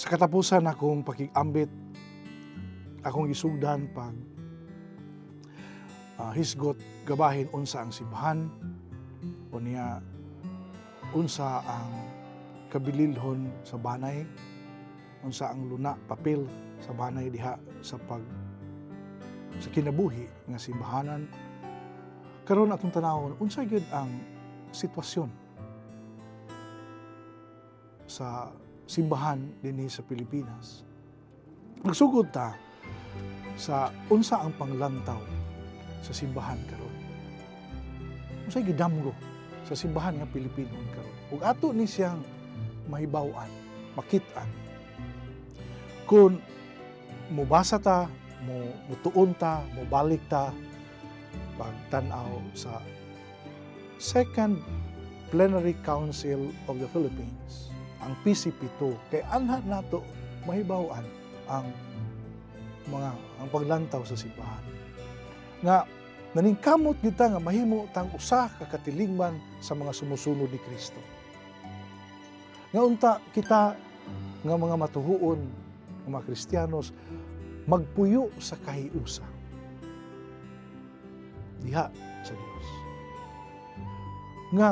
Sa katapusan akong pakigambit, akong gisugdan pag hisgot gabahin unsa ang simbahan, unya unsa ang kabililhon sa banay, unsa ang luna papel sa banay diha sa pag sa kinabuhi nga simbahanan. Karon atong tanawon unsa gyud ang sitwasyon sa simbahan dinhi sa Pilipinas. Magsugod ta sa unsa ang panglantaw sa simbahan karon. Unsay gidamgo sa simbahan nga Pilipino karon. Ug ato ni siyang mahibaw-an, makit-an. Kung mubasa ta, mo mutuon ta, mobalik ta pagtan-aw sa Second Plenary Council of the Philippines, ang PCP2, kay anha nato mahibaw-an ang mga ang paglantaw sa simbahan. Nga naningkamot kita nga mahimo tang usa ka katilingban sa mga sumusunod ni Kristo. Nga unta kita nga mga matuhuon nga mga Kristiyanos magpuyo sa kahiusa diha sa Dios. Nga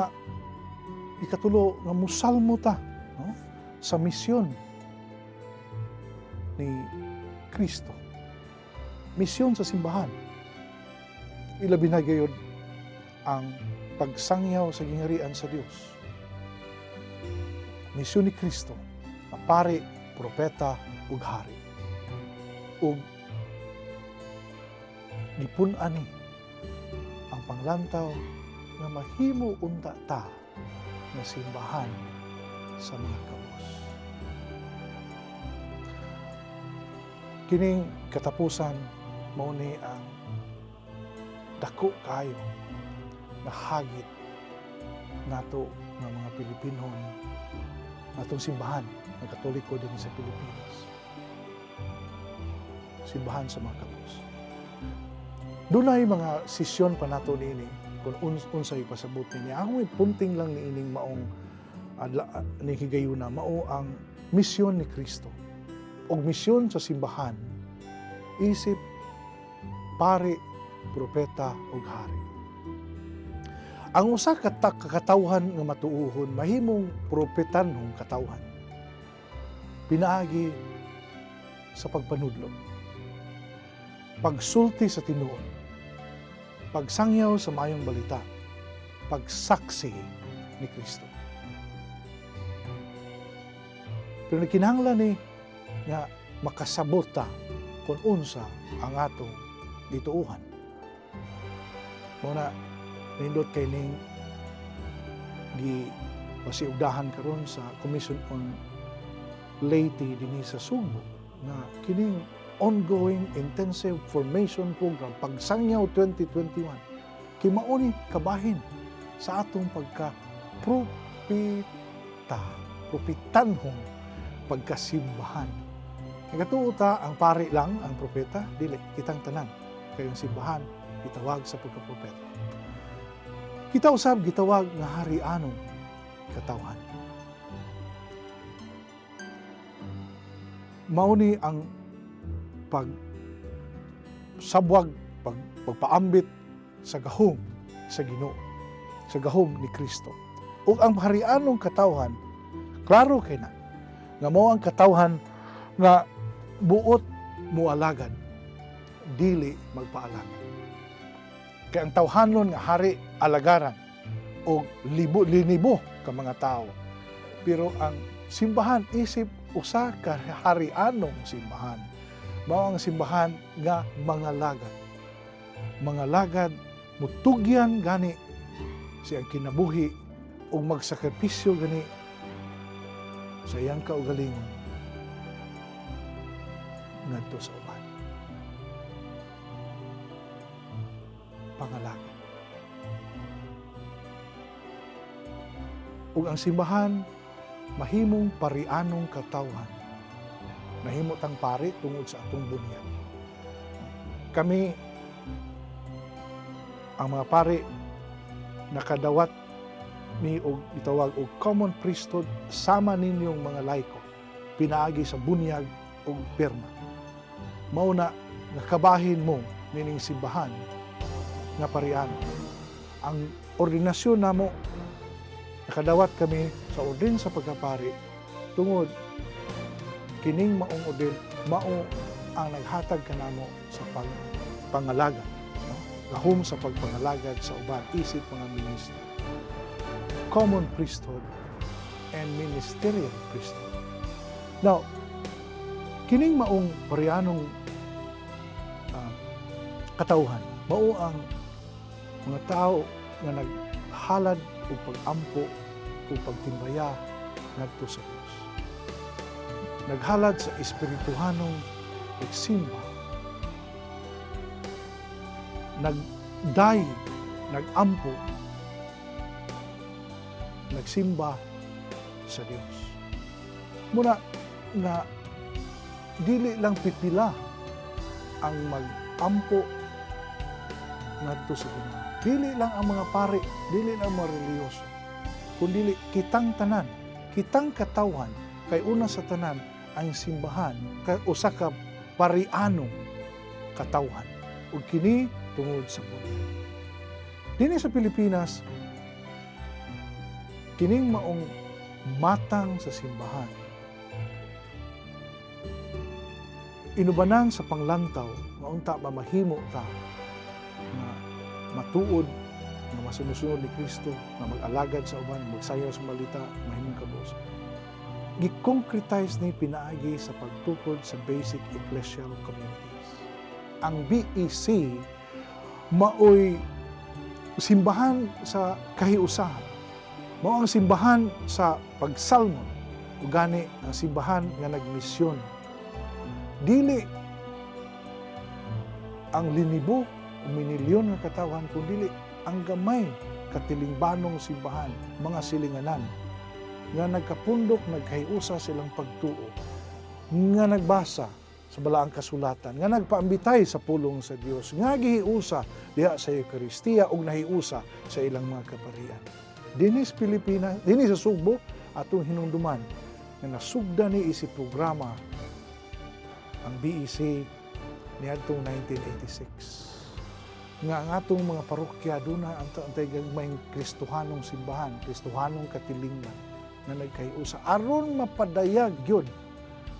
ikatulo nga musalmo ta, no, sa misyon ni Kristo. Misyon sa simbahan. Ilabi na gayod ang pagsangyaw sa gingharian sa Dios. Misyon ni Kristo, nga pari, propeta ug hari. Ug gipun-an ni ang panglantaw nga mahimo unta ta nga simbahan sa mga kabos. Kining katapusan mao ni ang dako kayo nga hagit nato nga mga Pilipinon, natong simbahan nga Katoliko dinhi sa Pilipinas. Simbahan sa mga kabos. Dunay mga sesyon pa nato niini kung unsay pasabot niini. Ako may punting lang niining maong adla, ni higayuna, mao ang misyon ni Kristo. Og misyon sa simbahan isip pari, propeta ug hari. Ang usa ka katawhan nga matuohon mahimong propetanhong katawhan. Pinaagi sa pagpanudlo, pagsulti sa tinuod, pagsangyaw sa maayong balita, pagsaksi ni Kristo. Pero kinahanglan ni nga makasabot ta kung unsa ang atong gituohan. Muna, nindot kay ning gi pasiugdahan karon sa Commission on Laity dinhi sa Sugbo nga kining ongoing intensive formation program Pagsangyaw 2021 kay mao ni kabahin sa atong pagka propeta, propetanhong pagkasimbahan. Nagatuo ta ang pari lang ang propeta, dili kitang tanan kay ang simbahan gitawag sa pagkapropeta. Kita usab gitawag nga hari-anong katawhan. Mao ni ang pag sabwag, pagpaambit sa gahom sa Ginoo, sa gahom ni Kristo. Ug ang harianong katawhan, klaro kay na, nga mao ang katawhan nga buot moalagad, dili magpaalagad. Kay ang tawhanon nga hari alagaran og libo linibo ka mga tao. Pero ang simbahan isip usa ka harianong simbahan. Mao ang simbahan nga mangalagad. Mangalagad mutugyan gani siyang kinabuhi ug magsakripisyo gani sa iyang kaugalingon. ngadto sa uban. Pangalagad. Ug ang simbahan mahimong parianong katawhan. Nahimo tang pari tungod sa atong bunyag. Kami ang mga pari nakadawat ni og gitawag og common priesthood sama ninyong mga laiko pinaagi sa bunyag ug pirma. Mao na nakabahin mo nining simbahan nga pariano. Ang ordinasyon namo, nakadawat kami sa ordin sa pagkapari tungod kining maong ordin mao ang naghatag kanamo sa pagpangalagad, no? Gahom sa pagpangalagad sa uban isip mga ministro. Common priesthood and ministerial priesthood. Now, kining maong parianong katawhan, mao ang mga tao nga naghalad og pag-ampo o pagtimbaya ngadto sa Dios. Naghalad sa espirituhanong pagsimba. Nagday, nagampo, nagsimba sa Dios. Muna nga dili lang pipila ang magampo ngadto sa Ginoo. Dili lang ang mga pari, dili lang ang mga relihiyoso, kundi kitang tanan, kitang katawhan, kay una sa tanan ang simbahan ka usa ka parianong katawhan. Ug kini tungod sa bunyag. Dinhi sa Pilipinas, kining maong matang sa simbahan inubanan sa panglantaw nga unta mamahimo ta nga matuod nga masunusunod ni Kristo, nga mag-alagad sa uban, magsayaw sa balita, mahimong kabus. Gi-concretize ni pinaagi sa pagtukod sa basic ecclesial communities. Ang BEC maoy simbahan sa kahiusahan. Mao ang simbahan sa pagsalmon, ug gani ang simbahan nga nagmisyon. Dili ang linibo o minilyon nga katawhan, kundi ang gamay katilingbanong simbahan, mga silinganan nga nagkapundok, nagkahiusa silang pagtuo, nga nagbasa sa balaang kasulatan, nga nagpaambitay sa pulong sa Dios, nga gihiusa diha sa Eukaristiya ug nahiusa sa ilang mga kaparian. Dinhi sa Pilipinas, dinhi sa Sugbo, atong hinumduman nga nasugda ni isi programa ang BEC niadtong 1986. Nga ang atong mga parokya duna ang antay gagmayng Kristohanong simbahan, Kristohanong katilingban nga nagkahiusa aron mapadayag gyud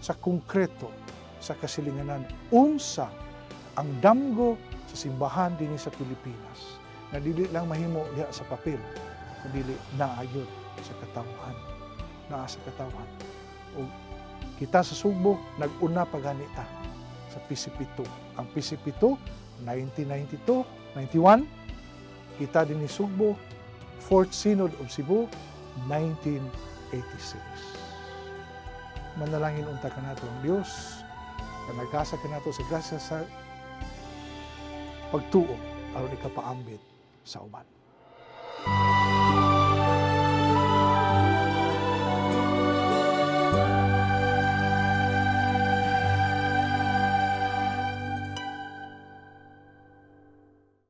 sa konkreto sa kasilinganan unsa ang damgo sa simbahan dinhi sa Pilipinas nga dili lang mahimo diha sa papel, kundi naa gyud sa katawhan, naa sa katawhan. Ug kita sa Sugbo, nag-una pa gani ta sa PCP2. Ang PCP2 1992, 91, kita dinhi Sugbo, Fourth Synod of Cebu 1986. Manalangin unta kanato ang Dios, kanagasa kanato sa grasya sa pagtuo aron ikapaambit sa uban.